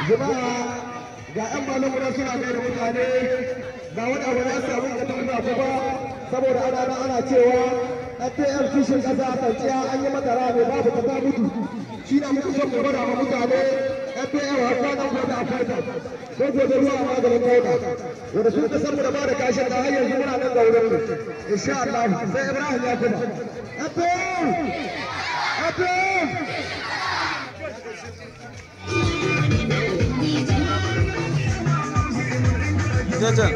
Jama'a ga 'yan malon guda suna kai da mutane ga wani abu na samu da tunda ba saboda ana nan ana cewa FPF kishin kasa tsanciya an yi mata rami babu ta mutu shi na muku son mu gwada ma mutane FPF har kwanan gobe a faita ko gobe ruwa a maganin kauda wanda sun ka samu da ba da kashin da har yanzu muna nan ga wurin mu insha Allah sai Ibrahim ya kuma FPF FPF. Jajan.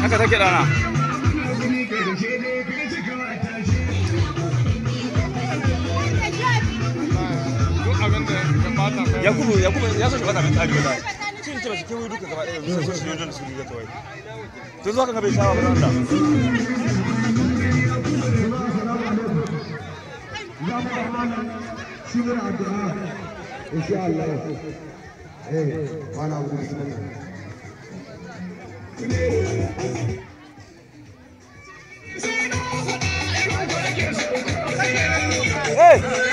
Haka take dana. Yakubu ya so shi bata min tsari wallahi. Cin ce ba shi kewaye duka gaba ɗaya sai shi yojon su riga tawai. To zuwa kan bai shawa ba Allah. Shi muna addu'a insha Allah. Eh, wala abu bismillah. Hey!